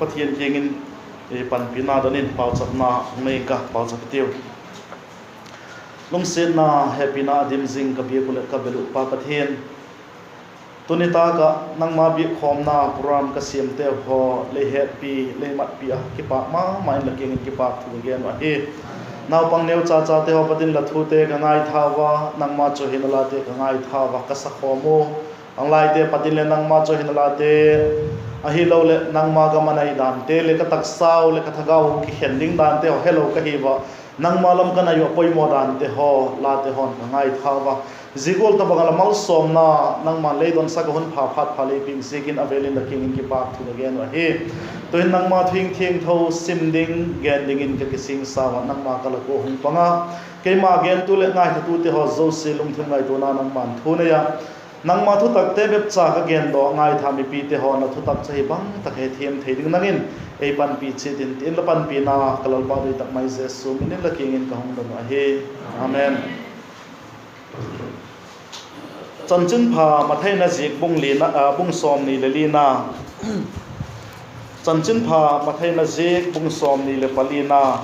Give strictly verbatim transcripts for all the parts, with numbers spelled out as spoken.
Pathian kiang in panpina don in pauchapna hung nei ing ka, pauchap i tiu. Lungsiatna, hepina a dim zing ka biak uh leh ka bel uh Pa Pathian, tuni tâk ah nangma biakkhawmna program ka siamte haw lei hetpi, lei matpi ah kipâk ma ma in la kiang in kipâk thu ka gen uh ahi. Naupang neu cha chate haw pat in la thute ka ngaithau a, nangma chawihoina late ka ngaithau a, ka sakhawm u. Banglaite pat in leh nangma chawihoina late, ahiloleh nangma gam a nai dante leh ka taksau leh ka thagau kikhen ding dante haw helo ka hi ua, nangma lam ka nai uh a poimaw dante haw late haw'n ka ngaithau a. Zia gual tawhbang ah la malsawmna, nangma'n lei donsak a hun pha phat pha lei piak ziakin a vêl in la kiang in kipâk thu ka gen uh ahi. Tu'hin nangma thu thiangtho sim ding, gen dingin ka kisingsa ua, nangma ka lak ua hung pang a, keima gentu leh ngaithatute haw zosia lungthim ngaituana nangma'n thu nei a, nangma thutakte bep cha ka gen daw ngaitha mipite haw'n la thutak chu ahi bang tak hethiam thei ding nang in ei panpi chiat in, ti in la panpina ka Lalpa doi tak mai Jesu min in la kiang in ka hung don uh ahi. Amen. Chanchinpha Mathai in a ziak bung lina, a, bung sawmni leh lina. Chanchinpha Mathai in a ziak bung sawmni leh palina,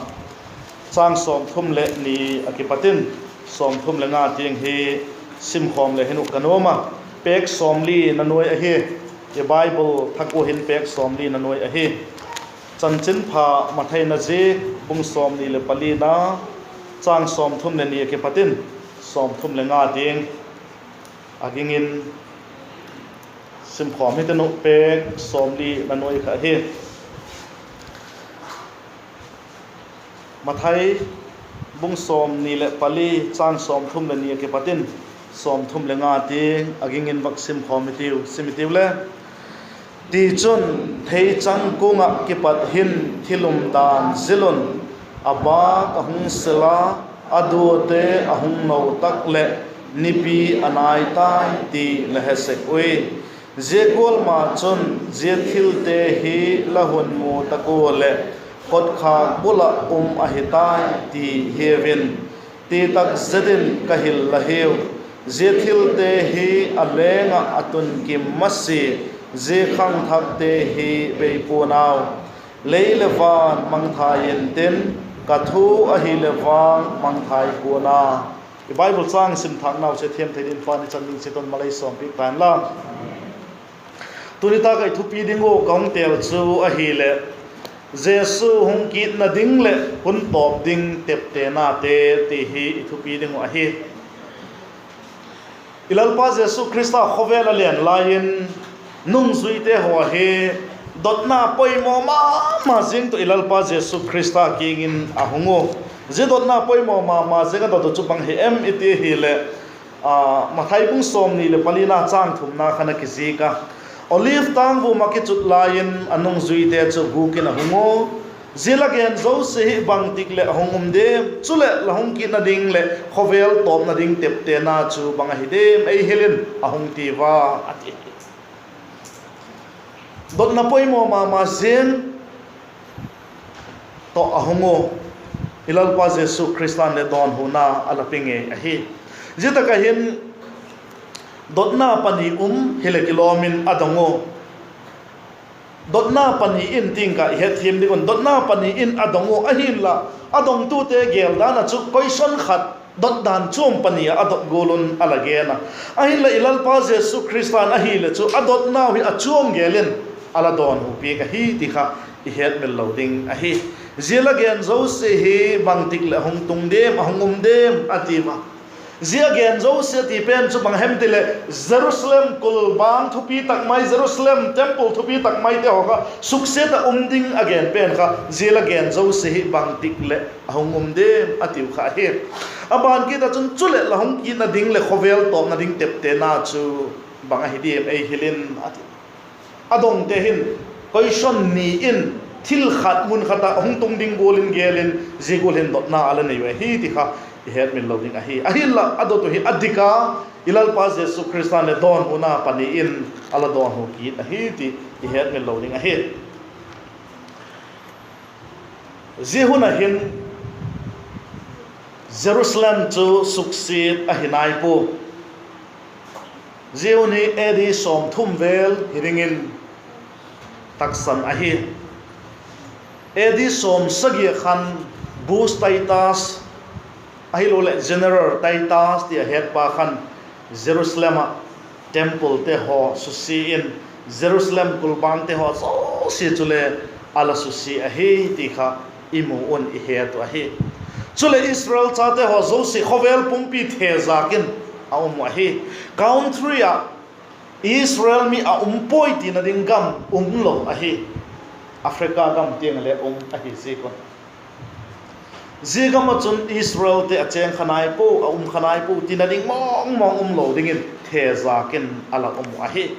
châng sawmthum leh ni a kipat in sawmthum leh nga tiang hi simkhawm le hin uh ka nuam a. Pêk sawmli na nuai ahi. I Bible thak ua hin pêk sawmli na nuai ahi. Chanchinpha Mathai in a ziak bung sawmni leh palina, châng sawmthum leh ni a kipat in sawmthum leh nga tiang a ging in simkhawm hite uh, pêk sawmli na nuai kha hi. Mathai bung sawmni leh pali, châng sawmthum leh ni a kipat in sawmthum leh nga tiang a ging in vak simkhawm i tiu, sim i tiu le. Tichun, theichang kung ah kipat hin thil umdan zil un, a bâk a hung sil a, a duate a hung no tak leh nipi a nai tai ti la he sek ui. Zia gual ma chun zia thilte hi la hun mu tak ua leh kotkhâk bul ah um ahi tai ti hiau in, ti tak zet in ka hil la hiu. Zia thilte hi a leng ah a tun kim masia, zia khangthakte hi bei pua'n au. Lei leh van mangthai intin, ka thu ahileh vang mangthai pua'n a. I Bible châng sim thâknau chu thiam thei dingin Pa'n i chan ding chiat un mal ei sawmpiak ta inla. Tuni tâk ah i thupi ding uh ka hung têl chu ahileh, Jesu hung kitna ding leh hun tawp ding teptenate ti hi i thupi ding uh ahi. I Lalpa Jesu Khrista khawvel a len lai in nungzuite haw hi dotna poimaw ma ma ziang tawh i Lalpa Jesu Khrista kiang in a hung u. Zia dotna poimaw ma ma ziang a dot uh chu bang hi em i ti ahileh, Mathai bung sawmni leh palina châng thumna khan a kizik a, Olive tângvum ah kichut lai in a nungzuite chu gûk in a hung u. Zia la gen zosia hi bangtik leh a hung um diam? Chuleh la hung kitna ding leh khawvel tawpna ding teptena chu bang ahi diam ei hil in, a hung ti ua, a ti. Dotna poimaw ma ma ziang tawh a hung u. I Lalpa Jesu Khrista'n leh dawnhuna a la pe ngei ahi. Zia tak ah hin dotna pani um hileh kilawm in a dong u. Dotna pani in ting ka i hetthiam ding un, dotna pani in a dong u ahinla, a dongtute gêl dan ah chu question khat, dotdan chuam pani ah a dot gual un a la gen a. Ahinla i Lalpa Jesu Khrista'n ahileh chu a dotnau hi a chuam gêl in a la dawnhu piak ahi ti kha i hetmil lo ding ahi. Zia la gen zosia hi bangtik leh a hung tung diam, a hung um diam a ti ua. Zia a gen zosia ti pen chu bang hem tileh, Jerusalem kulbâng thupi tak mai, Jerusalem temple thupi tak maite haw kha suksiat ah um ding a gen pen kha, zia la gen zosia hi bangtik leh a hung um diam a tiu kha ahi. A ban kit ah chun, chuleh la hung kitna ding leh khawvel tawpna ding teptena chu bang ahi diam ei hil in, a ti. A dongte hin question ni in thil khat mun khat ah hung tung ding gual in gêl in, zia gual hin dotna a la nei u ahi ti kha i hetmil lo ding ahi. Ahinla a dot uh hi a dik a, i Lalpa Jesu Khrista'n leh dawnhuna pani in a la dawnhu kit ahi ti i hetmil lo ding ahi. Zia hun ah hin Jerusalem chu suksiat ahi nai pua. Zia hun hi A D sawmthum vel hi dingin taksan ahi. A D sawmsagi ah khan Bush Titus, ahiloleh General Titus ti a hetpa khan Jerusalem ah tempulte haw susia in, Jerusalem kulbangte haw zosia chule a la susia ahi ti kha i mu un i het uh ahi. Chuleh Israel chate haw zosia khawvel pumpi thezâk in a um uh ahi. Country ah Israel mi a um puai tina ding gam um lo ahi. Africa gam tiang ah le um ahi ziak un, zia gam ah chun Israelte a chêng kha nai pua, a um kha nai pua tina ding mawngmawng um lo dingin thezâk in a la um uh ahi.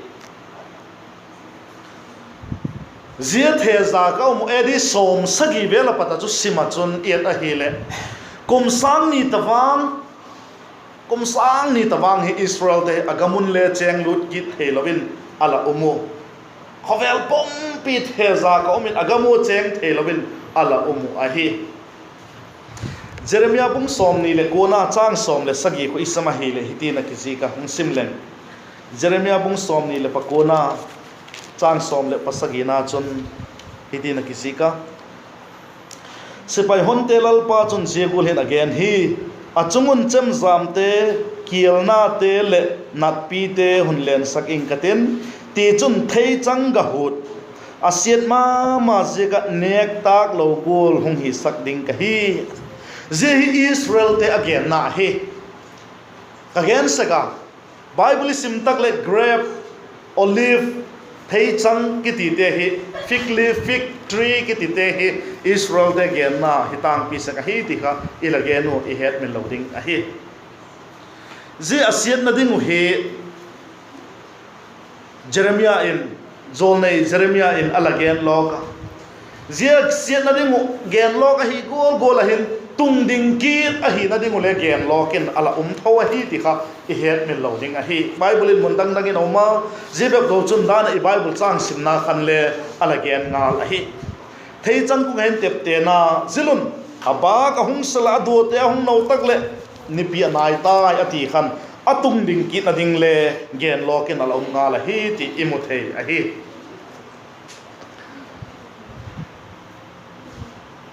Zia thezâk a um uh A D sawmsagi vel a pat a chu sim ah chun i et ahileh, kum sâng ni tavang, kum sâng ni tavang hi Israelte a gam un le chêng lût kit theilo in a la um uh. Khawvel pumpi thezâk a um in a gam ua chêng theilo in a la um uh ahi. Jeremia bung sawmni leh kuana châng sawm leh sagi khu i sim ahileh hitin a kizik a, hung sim leng. Jeremia bung sawmni leh pakuana châng sawm leh pasagina chun hitin a kizik a: Sipai honte Lalpa chun zia gual hin a gen hi: A chung un chemjamte, kialnate leh natpite hun lensak ing ka tin; tichun theichang ga hut, a siat ma ma ziak ah nêk tâk lo gual hung hisak ding ka hi. Zia hi Israelte a genna ahi. Ka gen sek a, Bible i sim tak leh grape, olive, theichang kitite hi, fig leaf, fig tree kitite hi Israelte genna hi tângpi sek ahi ti kha i la gen uh i hetmil lo ding ahi. Zia a siatna ding uh hi Jeremia in, jawlnei Jeremia in a la gen lawk a. Zia siatna ding uh gen lawk ahi gual gual ah hin, tungding kit ahina ding uh le gen lawk in a la um tho ahi ti kha i hetmil lo ding ahi. Bible in mun dang dang in a um a, zia bep lo chun dan ah i Bible châng simna khan le a la gen ngal ahi. Theichang kung a hin teptena, zil un, a bâk a hung sal ah, a duate a hung no tak leh nipi a nai tai a ti khan, a tungding kitna ding le gen lawk in a la um ngal ahi ti i mu thei ahi.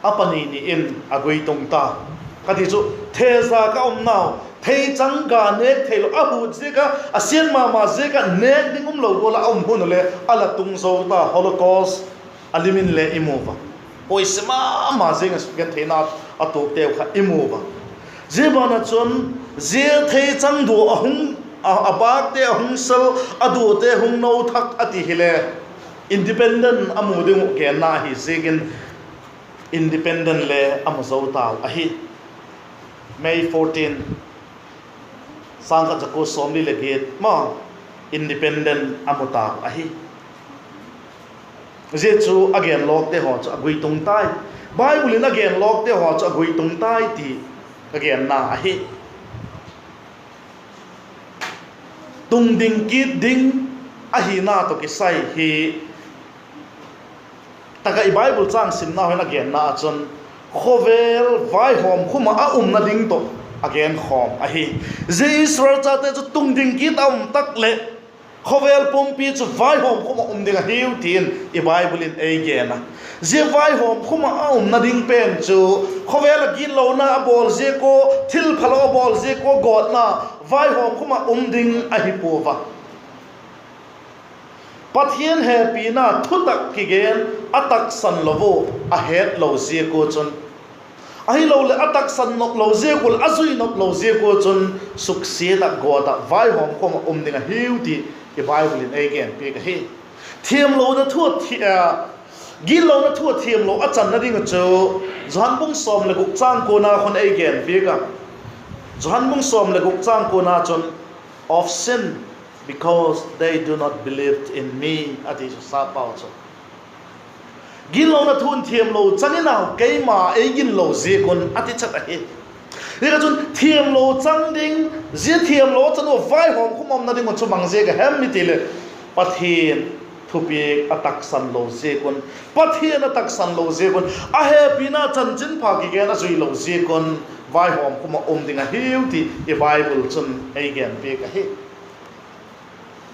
A pani ni in a gui tung ta. Ka ti chu, thezâk a umnau, theichang ga nêk theilo, a hut ziak ah, a siat ma ma ziak ah nêk ding umlo gual ah a um hun uh le a la tung zo ta, Holocaust a lim in le i mu a. Poise ma ma ziang ah sukgentheina a tuakteu kha i mu a. Zia ban ah chun, zia theichang dua a hung, a, a bâkte a hung sal, a duate hung no thak a ti hile, independent a mu ding uh genna ahi ziakin, independent le a mu zo tau ahi. May fourteen, sâng khat za kua sawmli leh giat ma, independent a mu tau ahi. Zia chu a gen lawkte haw chu a gui tung tai. Bible in a gen lawkte haw chu a gui tung tai ti ka genna ahi. Tungding kit ding ahina tawh kisai hi tak ah i Bible châng simna hin a genna ah chun khawvel vaihawmkhum ah a umna ding tawh a genkhawm ahi. Zia Israel chate chu tungding kit a um tak leh khawvel pumpi chu vaihawmkhum ah um ding ahiu ti'n i Bible in ei gen a. Zia vaihawmkhum ah a umna ding pen chu khawvel ah gitlona a bawl ziak ua, thilphalo a bawl ziak ua gawtna, vaihawmkhum ah um ding ahi pua a. Pathian hepina thutak kigen a taksan lo ua, a het lo ziak ua chun, ahiloleh a taksan nop lo ziak ua leh a zui nop lo ziak ua chun, suksiat ah gawt ah vaihawmkhum ah um ding ahiu ti i Bible in ei genpiak ahi. Thiamlona thu a thi-, a, gitlona thu a thiamlo a channa ding uh chu Johan bung sawm leh guk châng kuana khun ei genpiak a. Johan bung sawm leh guk châng kuana chun, of sin, because they do not believe in me, a ti chu sapau chu. Gitlona thu thiamlo chang in au, keima ei ginlo ziak un a ti chat ahi. Ziak ah chun thiamlo chang ding, zia thiamlo a chan ua vaihawmkhum umna ding uh chu bang ziak a hem i ti leh, Pathian thupiak a taksan lo ziak un, Pathian a taksan lo ziak un, a hepina chanchinpha kigen a zui lo ziak un, vaihawmkhum ah um ding ahiu ti i Bible chun ei genpiak ahi.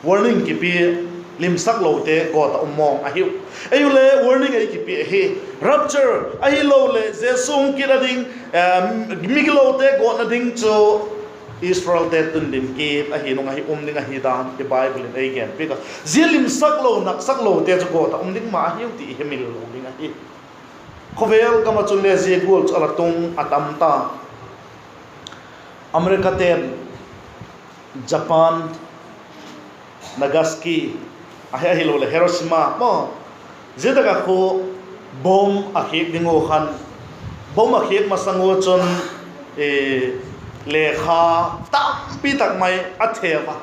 Warning kipia, limsak lote gawt ah um mawng ahiu. Ei u le warning ei kipia Rapture ahiloleh Jesu hung kit a ding, migilote gawtna ding chu Israelte tun dim kit ahi nung ahi, um ding ahi dan i Bible in ei genpiak a. Zia limsak lo, naksak lote chu gawt ah um ding ma ahiu ti i hemil lo ding ahi. Khawvel gam ah chun le zia gual chu a la tung a tam ta. Americate'n Japan, Nagasaki, ahi, ahiloleh Hiroshima maw, zia tak ah khu bomb a khiak ding ua khan, bomb a khiak masang ua chun lekha tampi tak mai a theu a.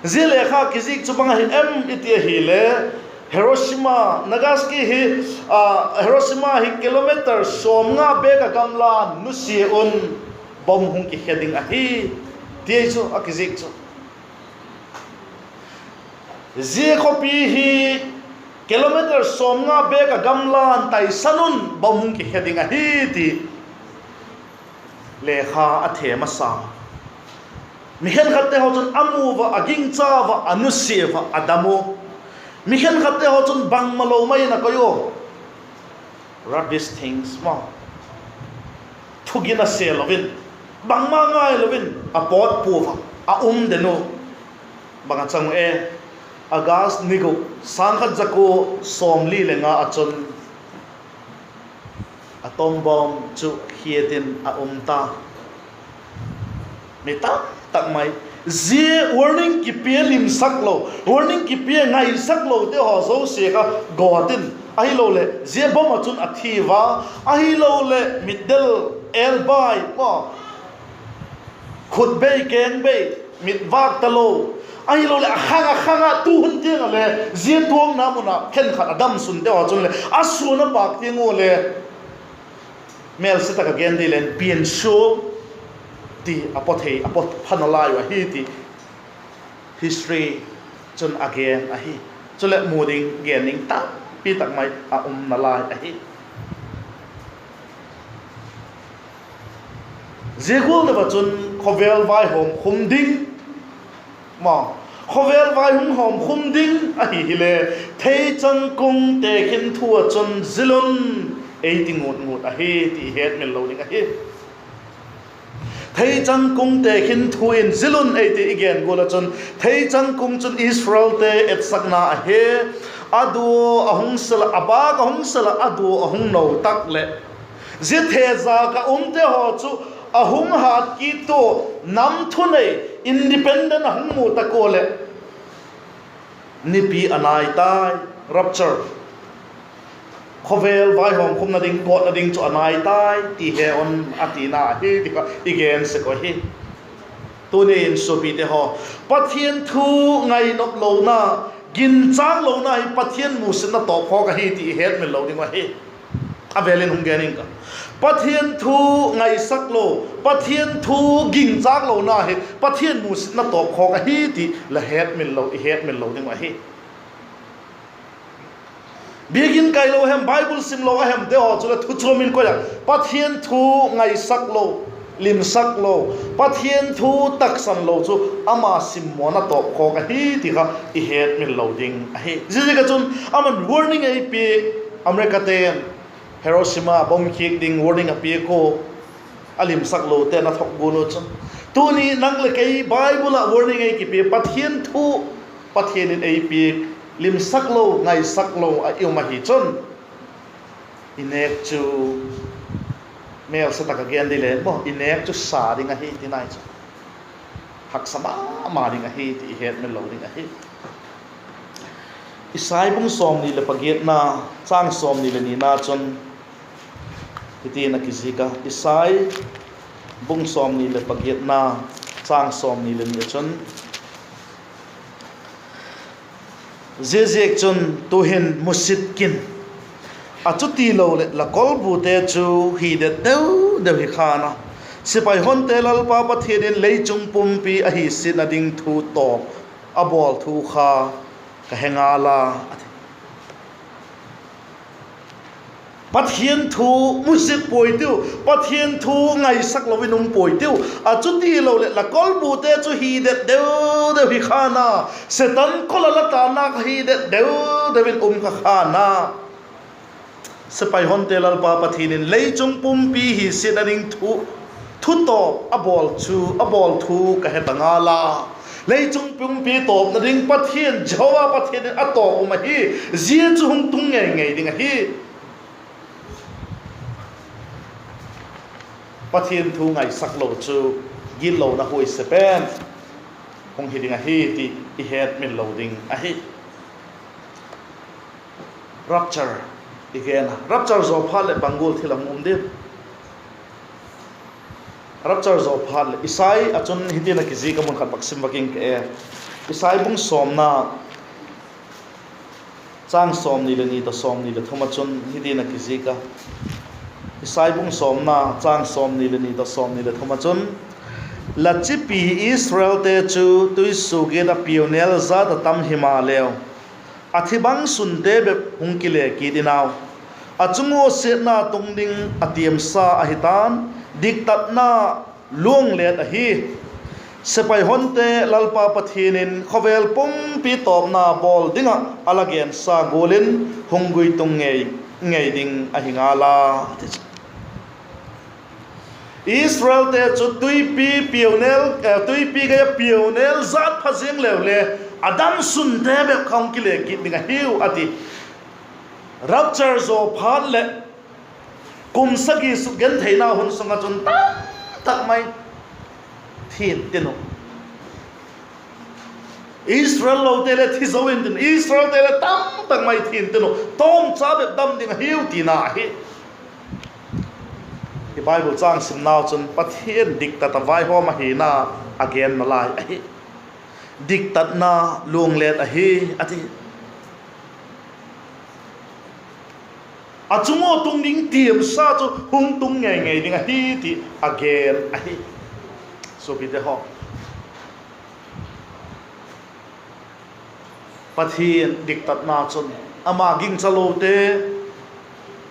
Zia lekha kizik chu bang ahi em i ti ahile, Hiroshima, Nagasaki hi, Hiroshima hi kilometer sawmnga bêk ah gamla nusia un bomb hung kikhe ding ahi, ti chu a kizik chu. Zia khawpi hi kilometer sawmnga bêk ah gamla'n taisan un bomb hung kikhe ding ahi ti lekha a theu masa. Mi khenkhatte haw chun a mu ua, a gingcha ua, a nusia ua, a dam u. Mi khenkhatte haw chun bangmalo mai in a koi ua, rubbish things maw, thugin a sel lo in, bangma ngailo in a pawt pua ua, a um den u. Bang a chang u e, August ni guk, sâng khat za kua sawmli le nga ah chun atom bomb chu khiat in a um ta. Mi tam tak mai, zia warning kipia limsak lo, warning kipia ngaisak lote haw zosia kha gawt in, ahiloleh zia bomb ah chun a thi ua, ahiloleh mitdel, elbai maw, khut bei keng bei, mit vâk talo, ahiloleh a khang a khang ah tu hun tiang ah le zia tuakna mun ah khenkhat a damsunte haw chun leh a suan a pâk tiang ua le mêlse tak a gen di leng pian suak ti a paw thei, a paw pha nalai uh ahi ti history chun a gen ahi. Chuleh mu ding gen ding tampi tak mai a um nalai ahi. Zia gual deu ah chun khawvel vaihawmkhum ding, ma, khawvel vai hung hawmkhum ding ahi hile, theichang kung tekhin thu ah chun zil un, ei ti ngut ngut ahi ti i hetmil lo ding ahi. Theichang kung tekhin thu in zil un ei ti i gen gual ah chun, theichang kung chun Israelte etsakna ahi. A dua a hung sel ah, a bâk a hung sel ah, a dua a hung no tak leh, zia thezak ah umte haw chu a hung hât kit ua, nam thunei, independent a hung mu tak ua leh, nipi a nai tai, rapture, khawvel vaihawmkhumna ding, gawtna ding chu a nai tai ti he un, a tina ahi ti kha i gen sek uh ahi. Tuni in suapite haw, Pathian thu ngainop lona, ginchâk lona hi Pathian musitna tawpkhawk ahi ti i hetmil lo ding uh ahi. A vêl in hung gen ing ka, Pathian thu ngaisak lo, Pathian thu ginchâk lona hi Pathian musitna tawpkhawk ahi ti la hetmil lo, i hetmil lo ding uh ahi. Biakin kai lo hem, Bible sim lo a hemte haw chu la thu chuam in koi ah, Pathian thu ngaisak lo, limsak lo, Pathian thu taksan lo chu ama simmawna tawpkhawk ahi ti kha i hetmil lo ding ahi. Ziaziak ah chun aman warning ei piak, Americate'n Hiroshima bomb khiak ding warning a piak ua, a limsak lote'n a thok gual u chun, tuni nang leh kei Bible ah warning ei kipia, Pathian thu, Pathian in ei piak, limsak lo, ngaisak lo a i um ahi chun, i nêk chu, mêlse tak a gen di leng maw, i nêk chu sa ding ahi ti nai chu, haksa ma ma ding ahi ti i hetmil lo ding ahi. Isai bung sawmni leh pagiatna, châng sawmni leh nina chun hitin a kizik a, Isai bung sawmni leh pagiatna, châng sawmni leh ni ah chun, Ziaziakchun tu'hin musit kin, a chutiloleh la kolbute chu hidet deu deu hi khan a, sipai honte Lalpa Pathian in lei chung pumpi a hisiatna ding thu tawp a bawl thu kha ka he ngal a, a ti. Pathian thu musit puai tiu, Pathian thu ngaisak lo in um puai tiu, a chutiloleh la kolbute chu hidet deu deu hi khan a, Setan kol a la tâkna kha hidet deu deu in um kha khan a. Sepai honte Lalpa Pathian in, leichung pumpi hi siatna ding thu, thu tawp a bawl chu, a bawl thu ka he ta ngal a. Leichung pumpi tawpna ding Pathian, Jehova Pathian in a tawp um ahi. Zia chu hung tung ngei ngei ding ahi. Pathian thu ngaisak lo chu gitlona huaise pen hung hi ding ahi ti i hetmil lo ding ahi. Rapture i gen a, rapture zaw phat leh bang gual thil a hung um diam? Rapture zaw phat leh Isai ah chun hitin a kizik a, mun khat bak sim vak ing ka e. Isai bung sawmna, châng sawmni leh ni tawh sawmni leh thum ah chun hitin a kizik a. Isai bung sawmna, châng sawmni leh ni tawh sawmni leh thum ah chun, La chipi Israelte chu tuisuagiat ah piaunel zat ah tam himaleu, a thi bang sunte bep hung kile kit in au. A chung ua siatna tung ding a tiamsa ahi ta'n, diktatna luanglet ahi. Sepai honte Lalpa Pathian in khawvel pumpi tawpna bawl ding ah a la gensa gual in hung guitung ngei, ngei ding ahi ngal a, a ti chu. Israelte chu tuipi piaunel, eh, tuipi gei ah piaunel zat pha ziang leu le, a dam sunte bep kha hung kile kit ding ahiu a ti. Rapture zaw phat leh kum sagi suk gentheina hun sung ah chun tamtak mai thi'n tin uh. Israel lote le thi zo intin, Israelte le tamtak mai thi'n tin uh, tawmcha bep dam ding ahiu tina ahi. I Bible châng simnau chun Pathian diktat a vaihawm ahina a gen nalai ahi. Diktatna luanglet ahi, a ti. A chung ua tung ding tiamsa chu hung tung ngei ngei ding ahi ti a gen ahi. Suapite haw, Pathian diktatna chun ama gingchalote,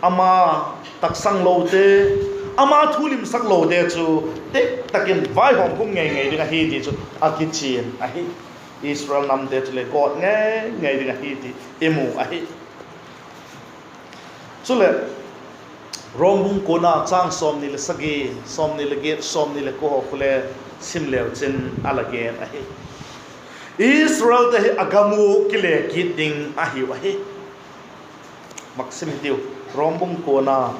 ama taksanglote, ama thulimsaklote chu dik tak in vaihawm khum ngei ngei ding ahi ti chu a kichian ahi. Israel namte chule gawt ngei ngei ding ahi ti i mu ahi. Chuleh, Rom bung kuana châng sawmni leh sagi, sawmni leh giat, sawmni leh kua haw khu le sim leu chin a la gen ahi. Israelte hi a gam ua kile kit ding ahiu ahi. Mak sim hitiu, Rom bung kuana,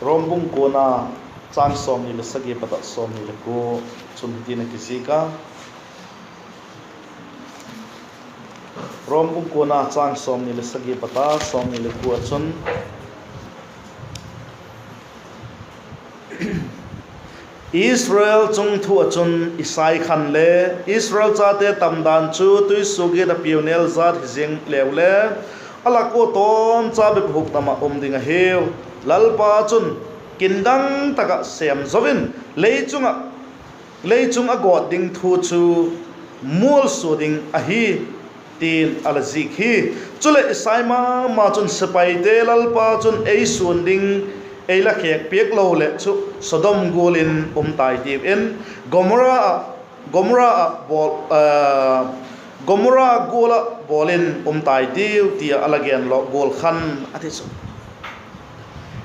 Rom bung kuana, châng sawmni leh sagi pat ah sawmni leh kua chun hitin a kizik a. Rom bung kuana châng sawmni leh sagi pat a sawmni leh kua chun, Israel chung thu ah chun Isai khan le, Israel chate tamdan chu tuisuagiat ah piaunel zat hi ziang leu le, a lak ua tawmcha bep hukdam ah um ding ahiu. Lalpa chun, Kin dang tak ah sêm zo in, lei chung ah, lei chung a gawt ding thu chu mualsua ding ahi, ti'n a la zik hi. Chuleh, Isai ma ma chun, Sepaite Lalpa chun ei suan ding, ei la khêk piak lo leh chu Sodom gual in um tai tiu in, Gomorra ah, Gomorra ah bawl, Gomorra gual ah bawl in um tai tiu, ti ah a la gen lo gual khan a ti chu.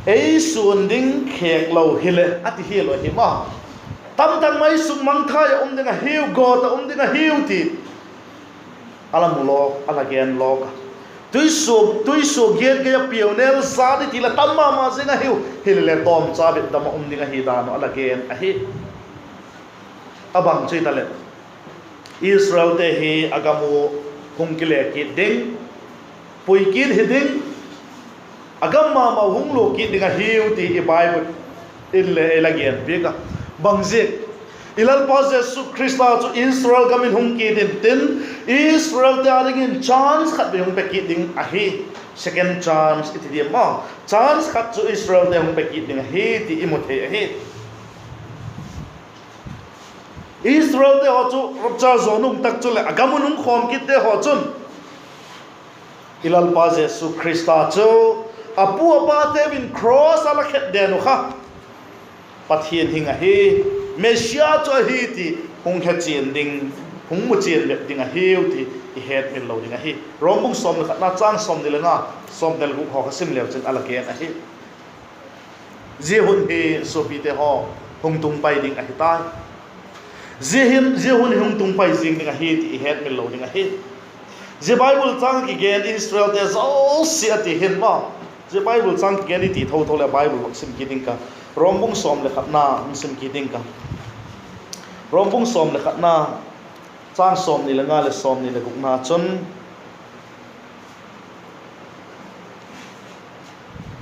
Ei suan ding khêk lo hileh a ti hial uh ahi ma. Tamtak mai sukmangthai ah um ding ahiu, gawt ah um ding ahiu ti a la mu lawk, a la gen lawk a. Tuisuak, tuisuak giat gei ah piaunel zat i ti la tam ma ma zing ahiu, hilele tawmcha bep dam ah um ding ahi dan uh a la gen ahi. A bang chu i ta leh, Israelte hi a gam u hung kile kit ding, pui kit hi ding, a gam ma ma hung lua kit ding ahiu ti i Bible in le ei la gen piak a. Bangziak? I Lalpa Jesu Khrista chu Israel gam in hung kit intin, Israelte â dingin chance khat vei hung pe kit ding ahi. Second chance i ti diam a, chance khat chu Israelte hung pe kit ding ahi ti i mu thei ahi. Israelte haw chu rapture zaw nung tak chuleh a gam u hung khawm kitte haw chun i Lalpa Jesu Khrista chu a pu a pateu in cross a la khet den uh kha Pathian hing ahi, Messia chu ahi ti hung he chian ding, hung mu chian bep ding ahiu ti i hetmil lo ding ahi. Rom bung sawm le khatna châng sawmni le nga, sawmni le guk haw kha sim leu chin a la gen ahi. Zia hun hi suapite haw hung tung pai ding ahi tai. Zia hin, zia hun hi hung tung pai ziang ding ahi ti i hetmil lo ding ahi. Zia Bible châng kigen Israelte zosia a ti hin maw, zia Bible châng kigen i ti tho tho leh Bible vak sim kit ding ka. Rom bung sawm le khatna hung sim kit ding ka. Rom bung sawm le khatna, châng sawmni le nga leh sawmni le gukna chun,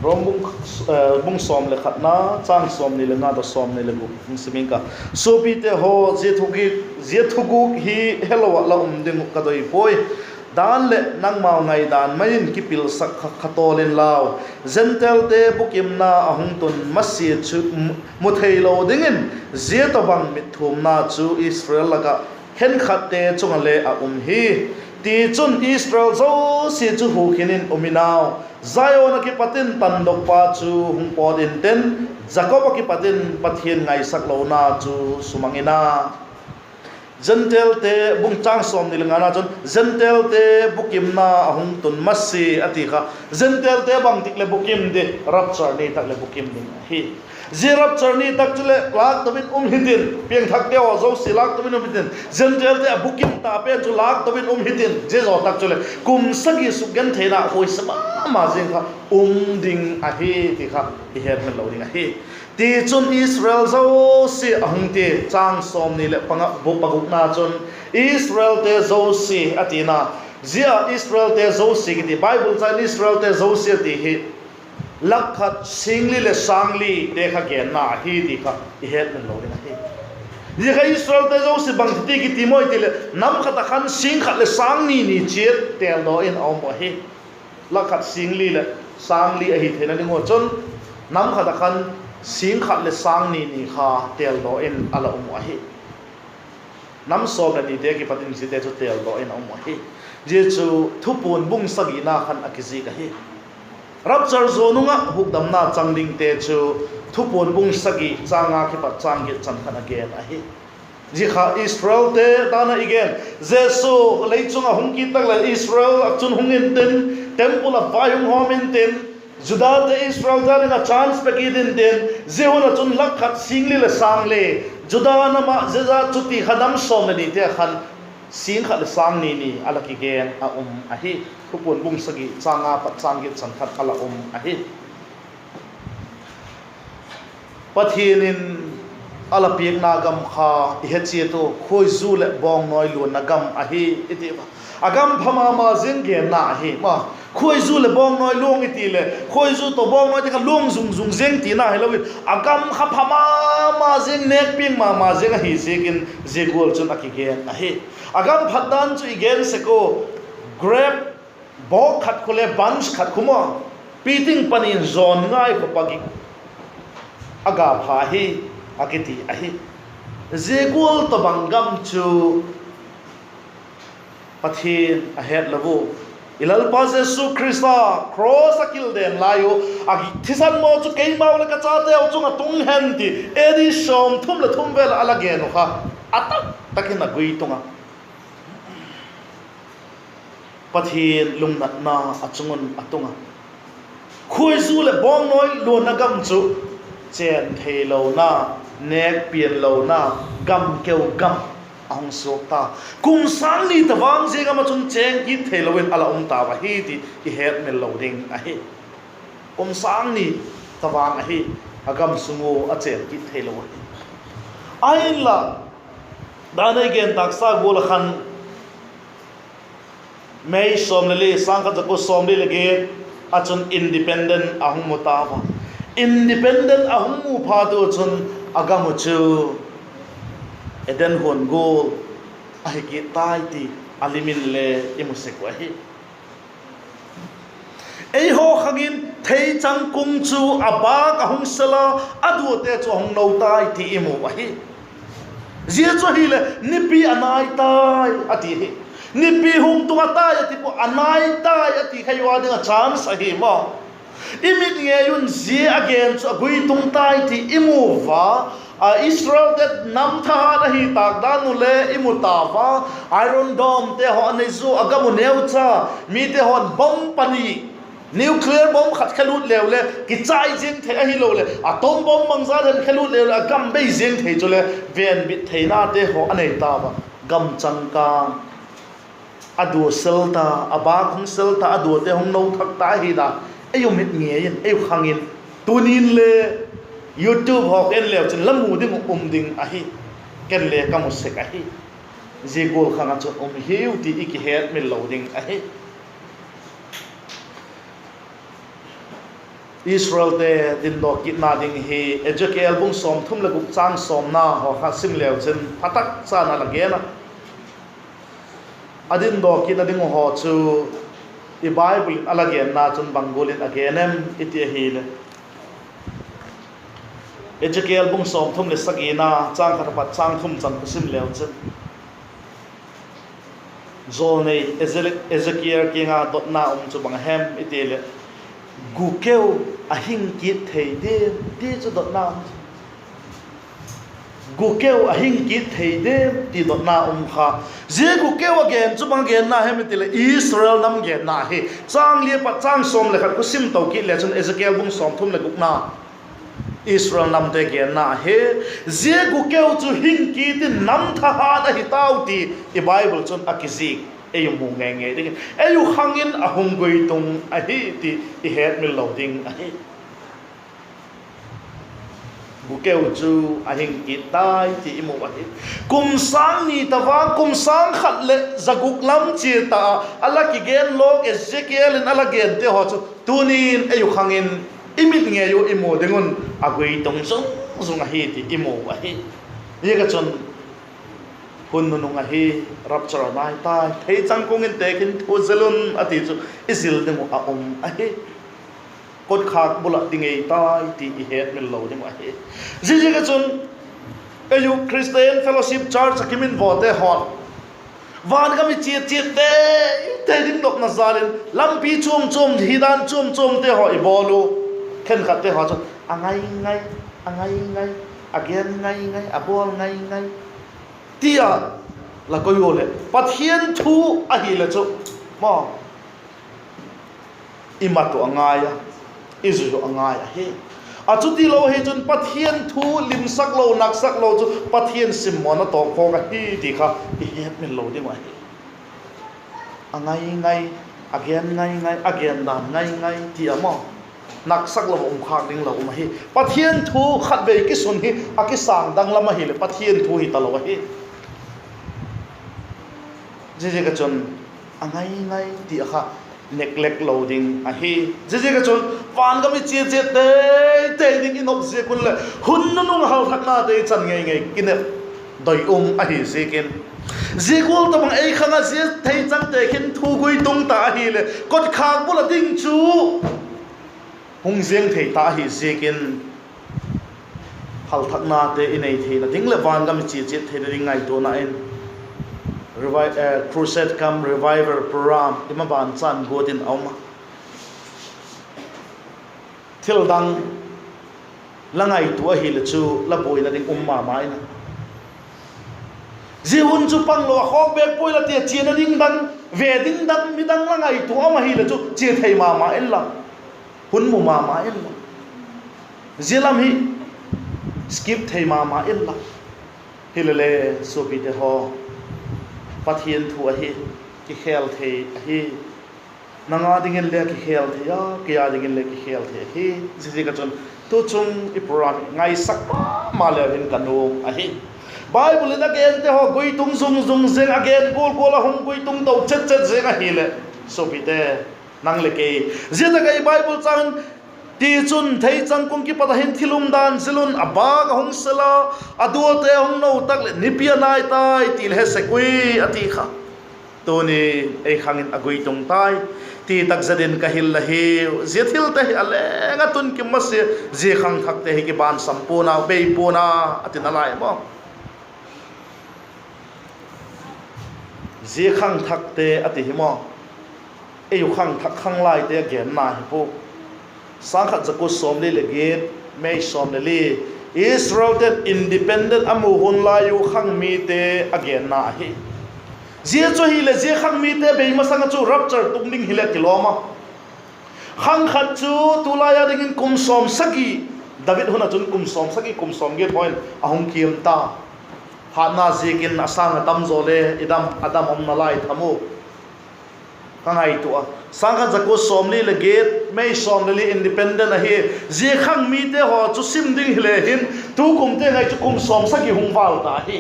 Rom bung, eh, bung sawm le khatna, châng sawmni le nga tawh sawmni le guk hung sim ing ka. Suapite haw, zia thuguk, zia thuguk hi helo ah la um ding uh ka doi puai. Dan leh nangmau ngaidan mai in kipilsak kha, kha tawl inlau. Gentailte bukimna a hung tun masia chu mu, mu theilo dingin, zia tawhbang mitthumna chu Israel lak ah khenkhatte chung ah le a um hi. Tichun Israel zosia chu hukhin in um inau, Zion ah kipat in tandokpa chu hung pawt intin, Jakob ah kipat in Pathian ngaisak lona chu sumang in a. Gentailte, bung châng sawmni le ngana chun Gentailte bukimna a hung tun masia a ti kha. Gentailte bangtik leh bukim di, rapture ni tak leh bukim ding ahi. Zia rapture ni tak chuleh lâkto in um hitin, piangthakte haw zosia lâkto in um hitin, Gentailte a bukim ta pen chu lâkto in um hitin, zia zaw tak chuleh kum sagi sukgentheina huaise ma ma ziang kha um ding ahi ti kha i hetmil lo ding ahi. Tichun Israel zosia a hung ti, châng sawmni leh panga, bu pagukna chun Israelte zosia a tina. Zia Israelte zosia kiti, Bible châng in Israelte zosia ti hi lak khat, sîng li leh sâng lite kha genna ahi ti kha i hetmil lo ding ahi. Zia kha Israelte zosia bang ti kiti maw i ti leh, nam khat ah khan sîng khat leh sâng ni ni chiat têldaw in a um uh ahi. Lak khat, sîng li leh sâng li ahi theina ding ua chun, nam khat ah khan sîng khat leh sâng ni ni kha têldaw in a la um uh ahi. Nam sawm leh nite kipat in ziate chu têldaw in a um uh ahi. Zia chu Thupuan bung sagina khan a kizik ahi. Rapture zuan nung ah hukdamna chang dingte chu Thupuan bung sagi châng nga kipat châng giat chan khan a gen ahi. Zia kha Israelte dan ah i gen. Jesu lei chung ah hung kit tak leh Israel ah chun hung intin, temple ah vai hung hawm intin, Judate Israelte ding ah chance pe kit intin, zia hun ah chun lak khat, sîng li leh sâng li, Juda nam ah zia zat chu ti kha nam sawm leh nite khan sîng khat leh sâng ni ni a la kigen a um ahi. Thupuan bung sagi châng nga pat châng giat chan khat a la um ahi. Pathian in a la piakna gam kha i he chiat ua, khuaizu leh bawngnawi luanna gam ahi i ti a. A gam pha ma ma ziang genna ahi ma. Khuaizu leh bawngnawi luang i ti leh, khuaizu tawh bawngnawi ti kha luang zung zung ziang tina hilo in, a gam kha pha ma ma ziang, nêk piang ma ma ziang ahi ziakin zia gual chun a kigen ahi. A gam phat dan chu i gen sek ua, grape bawk khat khu le bunch khat khu maw, piting pan in zawn ngai khu pak in a ga pha hi a kiti ahi. Zia gual tawhbang gam chu Pathian a het lo u. I Lalpa Jesu Khrista cross ah kilden lai u, a thisan maw chu keimau leh ka chateu chung ah tung hen ti, A D sawmthum leh thum vel ah a la gen uh kha, a tak tak in a gui tung a. Pathian lungnatna a chung un a tung a. Khuaizu leh bawngnawi luanna gam chu chên theilona, nêk pianlona, gam keu gam a hung suak ta. Kum sâng ni tavang zia gam ah chun chên kit theilo in a la um tau ahi ti i hetmil lo ding ahi. Kum sâng ni tavang ahi, a gam sung ua a chên kit theilo ahi. Ahinla, dan a i gen tâksa gual ah khan, May sawm le li, sâng khat za kua sawmli leh giat ah chun independent a hung mu tau a. Independent a hung mu phat u chun a gam u chu Eden huan gual ahi kit tai ti a lim in le i mu sek uh ahi. Eihaw khang in theichang kung chu a bâk a hung sel a, a duate chu a hung no tai ti i mu ahi. Zia chu ahileh nipi a nai tai a ti hi. Nipi hung tung a tai a ti pua, a nai tai a ti kha i ua ding ah chance ahi maw. I mit ngei un zia a gen chu a gui tung tai ti i mu ua, A Israelte nam thahat ahi tâk dan u le i mu ta ua, Iron Domete haw a nei zaw a, gam u neucha, mite haw'n bomb pani, nuclear bomb khat khelut leu le kichai ziang thei, ahiloleh atom bomb bangza den khelut leu leh a gam bei ziang thei chule, venbit theinate haw a nei ta ua, gam changkâng a dua sel ta, a bâk hung sel ta, a duate hung no thak ta ahi dan ei u mit ngei in, ei u khang in, tuni'n le YouTube haw en leu chun la mu ding uh um ding ahi, ken le ka mu sek ahi. Zia gual khang ah chun um hiu ti i kihetmil lo ding ahi. Israelte dindaw kitna ding hi Ezekiel bung sawmthum leh guk châng sawmna haw kha sim leu chun pha tak chan a la gen a. A dindaw kitna ding uh haw chu i Bible in a la genna chun bang gual in a gen em i ti ahileh, Ezekiel bung sawmthum leh sagina, châng khat apat châng thum chan ka sim leu chun, jawlnei Eze- Ezekiel kiang ah dotna um chu bang a hem i ti leh, gukeu a hing kit thei diam ti chu dotna um chu. Gukeu a hing kit thei diam ti dotna um kha. Zia gukeu a gen chu bang genna hem i ti leh Israel nam genna hi. Châng li apat châng sawm leh khat khu sim to kit le chun Ezekiel bung sawmthum leh gukna Israel namte genna hi. Zia gukeu chu hing kit in nam thahat ahi tau ti i Bible chun a kizik ei u mu ngei ngei dingin, ei u khang in a hung guitung ahi ti i hetmil lo ding ahi. Gukeu chu a hing kit tai ti i mu ahi. Kum sâng ni tavang kum sâng khat leh za guk lam chia ta a, a la kigen lawk Ezekiel in a la gente haw chu tuni'n ei u khang in i mit ngei u i mu ding un a guitung zung zung ahi ti i mu ahi. Ziak a chun hun nunung ahi, rapture a nai tai, theichang kung in tekhin thu zil un a ti chu i zil ding uh a um ahi. Kotkhâk bul ah ding ei tai ti i hetmil lo ding uh ahi. Ziaziak a chun ei u Christian Fellowship Church a kiminvawte haw'n van gam i chiat chiat tei tei ding dopna zal in lampi chuam chuam, hi dan chuam chuamte haw i bawl u. Khenkhatte haw chu a ngai ngai, a ngai ngai, a gen ngai ngai, a bawl ngai ngai ti a la koi ua leh Pathian thu ahileh chu, maw, i mat uh a ngai a, i zui uh a ngai ahi. A chuti lo hi chun Pathian thu limsak lo, naksak lo chu Pathian simmawna tawpkhawk ahi ti kha i hetmil lo ding uh ahi. A ngai ngai, a gen ngai ngai, a gen dan ngai ngai ti a maw, naksak lo a um khâk ding lo um ahi. Pathian thu khatvei kisun hi a kisâng dang lam ahileh Pathian thu hi talo ahi. Ziaziak a chun a ngai ngai ti a kha neglect lo ding ahi. Ziaziak a chun van gam i chia chia tei tei ding i nop ziak un leh hun nunung halthaknate i chan ngei ngei kinep doi um ahi ziakin, zia gual tabang ei khang ah zia theichang tekhin thu guitung ta ahileh kotkhâk bul ah ding chu hung ziang thei ta ahi ziakin, halthaknate i nei theina ding leh van gam i chia chiat theina ding ngaituana in Revi- eh, Crusade cum Revival Program i maban chan guat in a um a. Thil dang la ngaitua ahileh chu la buaina ding um ma ma in a, zia hun chu panglo a khawk bêk puai la tia chiana ding dang, ve ding dang, midang la ngaitua um ahileh chu chia thei ma ma inla, hun mu ma ma inla, zia lam hi skip thei ma ma inla. Hilele, suapite haw, Pathian thu ahi, kikhel thei ahi. Nang â dingin le kikhel thei a, kei â dingin le kikhel thei ahi. Ziaziak a chun tuchung i program ngaisak ma ma leu hin ka nuam ahi. Bible in a gente haw guitung zung zung zing, a gen gual gual a hung guitung to chet chet zing ahileh, suapite, nang leh kei, zia tak ah i Bible chang in, tichun theichang kung kipat ah hin thil umdan zil un, a bâk a hung sel a, a duate a hung no tak leh nipi a nai tai ti le he sek ui, a ti kha. Tuni ei khang in a guitung tai ti tak zet in ka hil la hiu. Zia thilte hi a leng a tun kim masia, zia khangthakte hi kibansam pua'n a, bei pua'n a, a ti nalai maw. Zia khangthakte a ti hi maw, ei u khangthak khanglaite a genna hi pua. Sâng khat za kua sawmli leh giat, May sawm leh li, Israelte'n independent a mu hun lai u khang mite a genna ahi. Zia chu hileh zia khang mite bei masang ah chu rapture tung ding hileh kilawm a. Khang khat chu tulai a dingin kum sawmsagi, David hun ah chun kum sawmsagi, kum sawmgiat haw in a hung kiam ta. Hâtna ziakin a sâng a tam zaw le i dam, a dam omna lai tham u. Ka ngaitua a, sâng khat za kua sawmli leh giat, May sawm leh li independent ahi. Zia khang mite haw chu sim ding hile hin, tukumte ngai chu kum sawmsagi hung vâl ta hi.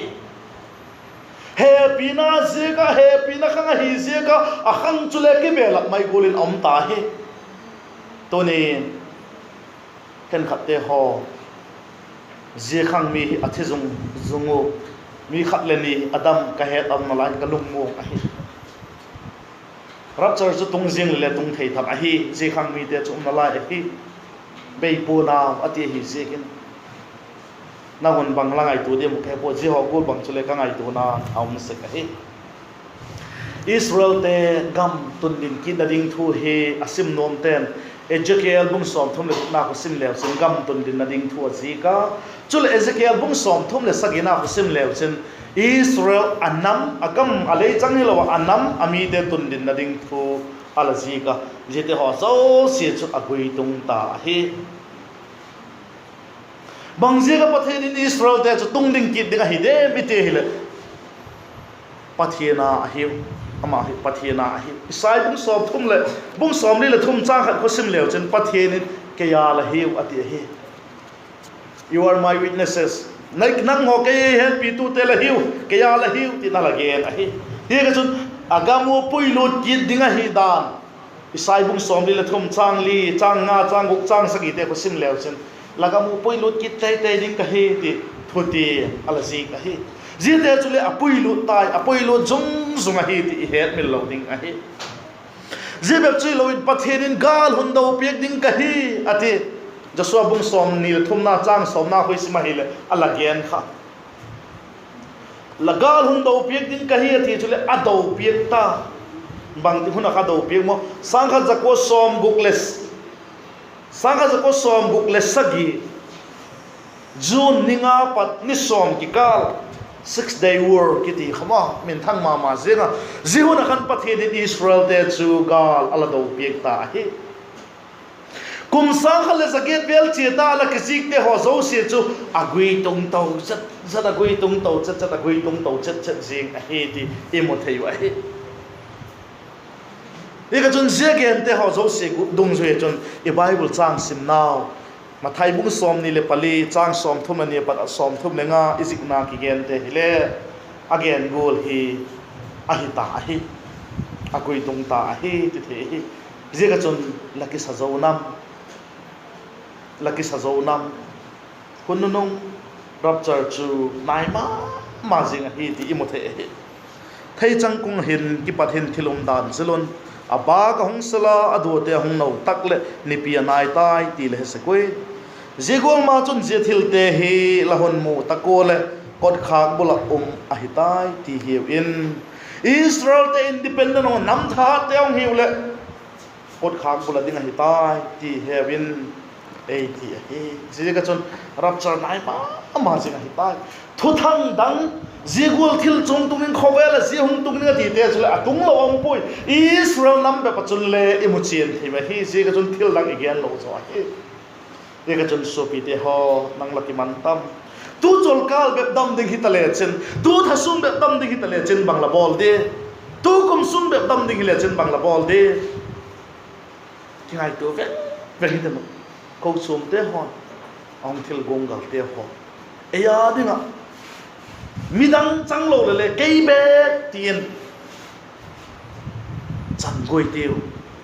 Hepina ziak ah, hepina khang ahi ziak ah, a khang chule kibelap mai gual in a um ta hi. Tuni'n khenkhatte haw, zia khang mi hi a thi zung zung u, mi khat le ni a dam ka het omna lai ka lungmuang ahi. Rapture chu tung ziang le le tung thei tham ahi, zia khang mite chu umna lai ahi. Bei pua'n au a ti ahi ziakin, nang un bang la ngaitua diam ka he pua, zia haw gual bang chule ka ngaituana a um sek ahi. Israelte gam tundin kitna ding thu hi a sim nuamte'n Ezekiel bung sawmthum leh gukna khu sim leu chin gam tundinna ding thu a zik a. Chuleh Ezekiel bung sawmthum leh sagina khu sim leu chin Israel a nam, a gam a lei chang hilo ah a nam a mite tundinna ding thu a la zik a. Ziate haw zosia chu a guitung ta ahi. Bang ziak ah Pathian in Israelte chu tung ding kit ding ahi diam i ti hileh, Pathian a ahiu, ama hi Pathian a ahiu. Isai bung sawmthum leh, bung sawmli leh thum châng khat khu sim leu chin Pathian in, kei a la hiu a ti ahi. You are my witnesses. Nang haw kei hetpitute la hiu, kei a la hiu tin a la gen ahi. Ziak ah chun a gam u puilut kit ding ahi dan Isai bung sawmli leh thum châng li, châng nga, châng guk, châng sagite khu sim leu chin, la gam u puilut kit tei tei ding ka hi ti thutin a la zik ahi. Ziate chuleh a puilut tai, a puilut zung zung ahi ti i hetmil lo ding ahi. Zia bep chu hilo in Pathian in gâl hun do piak ding ka hi a ti. Joshua bung sawmni leh thumna châng sawmna khu i sim ahileh a la gen kha. La gâl hun do piak ding ka hi a ti chuleh a do piak ta. Bangti hun ah kha do piak maw? Sâng khat za kua sawmguk le, sâng khat za kua sawmguk leh sagi, June ni nga pat ni sawm kikâl, Six Day War kiti kha ma, minthang ma ma ziang a. Zia hun ah khan Pathian in Israelte chu gâl a la do piak ta ahi. Kum sâng khat leh za giat vel chia ta a la kizikte haw zosia chu a guitung to chet chet, a guitung to chet chet, a guitung to chet chet zing ahi ti i mu thei uh ahi. Ziak ah chun zia gente haw zosia dungzui ah chun i Bible châng simnau, Mathai bung sawmni leh pali châng sawmthum leh ni a pat a sawmthum leh nga i zikna kigente hile, a gen gual hi ahi ta ahi, a guitung ta ahi ti thei ahi. Ziak ah chun la kisa zo nam, la kisa zo nam, hun nunung rapture chu nai ma ma zing ahi ti i mu thei ahi. Theichang kung hin kipat hin thil um dan zil un, a bâk a hung sel a, a duate a hung no tak leh nipi a nai tai ti le he sek ui. Zia gual ma chun zia thilte hi la hun mu tak ua leh kotkhâk bul ah um ahi tai ti hiu in, Israelte independent hung, nam thate hung hiu leh kotkhâk bul ah ding ahi tai ti heu in, ei ti ahi. Ziak ah chun rapture nai ma ma zing ahi tai. Thuthang dang, zia gual thil chung tung in, khawvel ah zia hung tung ding a tite chuleh a tung lo a um puai. Israel nam bep ah chun le i mu chian thei ahi, ziak ah chun thil dang i gen lo zaw ahi. Ziak ah chun suapite haw, nang la kiman tam? Tu chawlkâl bep dam ding hita le chin, tu thasum bep dam ding hita le chin bang la bawl di? Tu kum sung bep dam ding hile chin bang la bawl di? Kingaitua vek vek hite maw. Kochuamte haw, a hung thil guanggalte haw, ei â ding ah midang chang lo le le kei bêk ti in chan guai tiu.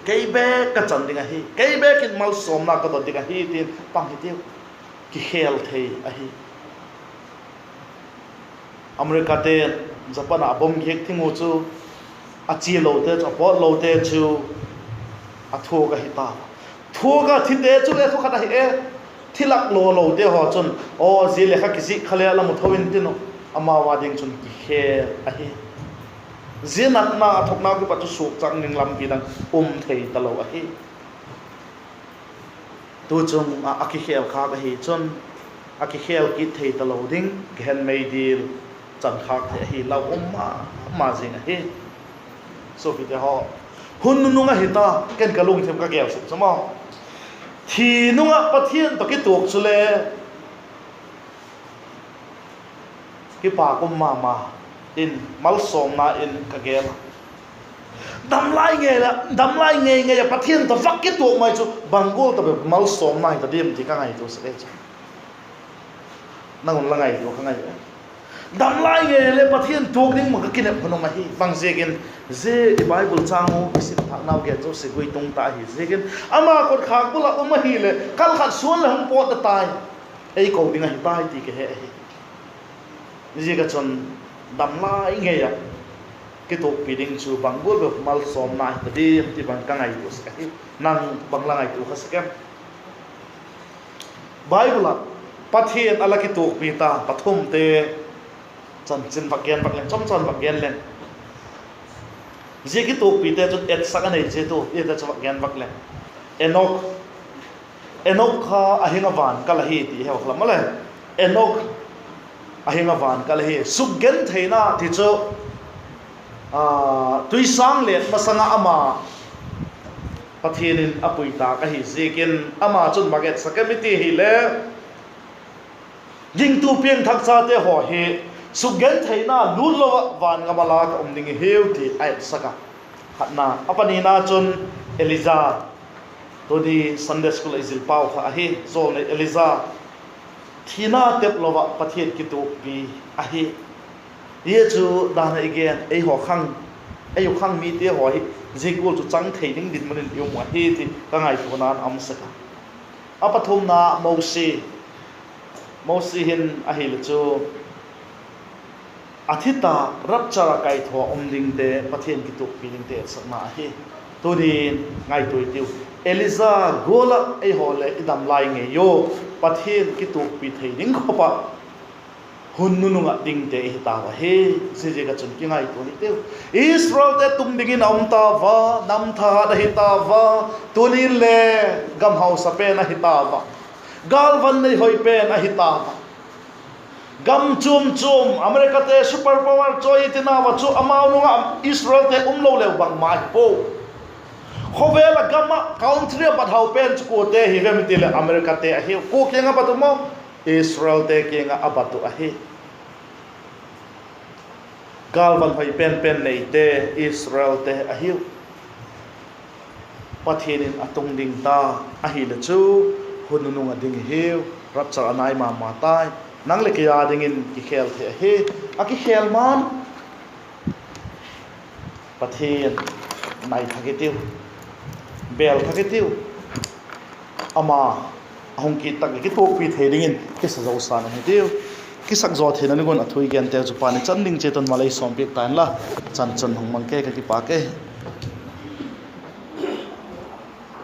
Kei bêk ka chan ding ahi, kei bêk in malsawmna ka dot ding ahi ti in pang hi tiu. Kikhel thei ahi. Americate'n Japan ah a bomb giak thing u chu, a chialote chu, a pawtlote chu a thuak ahi ta. Thuak a thite chu le thukhat ahi e. Thilak law lote haw chun, aw, zia le kha kizik kha le la mu tho intin uh, amau â ding chun kikhel ahi. Zia natna a thuakna kipat chu suakchang ding lampi dang um thei talo ahi. Tu chung ah a kikhel khâk ahi chun, a kikhel kit thei talo ding, gehen meidil chankhâk thei ahi lau um ma ma zing ahi. Suapite haw, hun nunung ahi ta, ken ka lungthim ka gel sek chu maw, thi nung ah Pathian tawh kituak chule kipâk um ma ma in, malsawmna in ka gel a. Damlai ngei a, damlai ngei ngei ah Pathian tawh vak kituak mai chu bang gual ta bep malsawmna hita diam ti ka ngaitua sek ahi chu. Nang un la ngaitua ka ngai e. Damlai ngei le Pathian tuak ding ma ka kinep hun um ahi. Bang ziakin, zia i Bible châng u i sim thâknau gen zosia gui tung ta ahi ziakin, ama kotkhâk bul ah um ahileh kal khat suan leh hung pawt ta tai, ei ko ding ahi tai ti ka he ahi. Ziak ah chun, damlai ngei ah kituakpi ding chu bang gual bep malsawmna hita diam ti bang ka ngaitua sek ahi. Nang bang la ngaitua kha sek em? Bible ah Pathian a la kituakpi ta pathumte chanchin vak gen vak leng, chomcha vak gen leng. Zia kituakpite chun etsak a nei chiat u, ziate chu vak gen vak leng. Enok, Enok kha a hing a van kal ahi ti heu kha lam a le. Enok a hing a van kal ahi. Sukgentheina ti chu, a, tuisâng let masang ah ama Pathian in a pui tâk ahi ziakin ama chun bang etsak em i ti hile, gingtu piangthak chate haw hi sukgentheina lût lo ah van gam ah la ka um ding i hiu ti a etsak a. Khatna, a panina chun Elija, tuni Sunday school ei zil pau kha ahi, jawlnei Elija, thina tep lo ah Pathian kituakpi ahi. Zia chu dan ah i gen, ei haw khang, ei u khang mite haw hi zia gual chu chang thei ding dinmun in i um ahi ti ka ngaituana'n a um sek a. A pathumna, Mosi, Mosi hin ahile chu a thi ta, rapture a kaitho a um dingte Pathian kituakpi dingte etsakna ahi. Tunin ngaitua i tiu, Elija gual ah eihaw le i damlai ngei u, Pathian kituakpi thei ding khop ah hun nunung ah dingte i hi tau ahi. Ziaziak ah chun kingaitua i tiu, Israelte tung dingin a um ta ua, nam thahat ahi ta ua, tunin le gam hausa pen ahi ta ua, gâlvan nei hoi pen ahi ta ua. Gam chuam chuam, Americate super power chawi i tina ua chu amau nung ah Israelte um lo leu bangma hi pua. Khawvel ah gam ah country a bat hau pen chu kuate hi vem i ti leh Americate ahiu. Kua kiang ah bat u maw? Israelte kiang ah a bat uh ahi. Gâlvan hoi pen pen neite Israelte ahiu. Pathian in a tung ding ta ahile chu hun nunung ah ding i hiu, rapture a nai ma ma tai. Nang leh kei â dingin kikhel thei ahi. A kikhel ma'n Pathian nai thak i tiu, bêl thak i tiu. Ama a hung kit tak leh kituakpi thei dingin kisa zo san i hi tiu. Kisak zaw theina ding un a thu i gente chu Pa'n i chan ding chiat un mal ei sawmpiak ta inla, chan chun hung mang ke, ka kipâk e.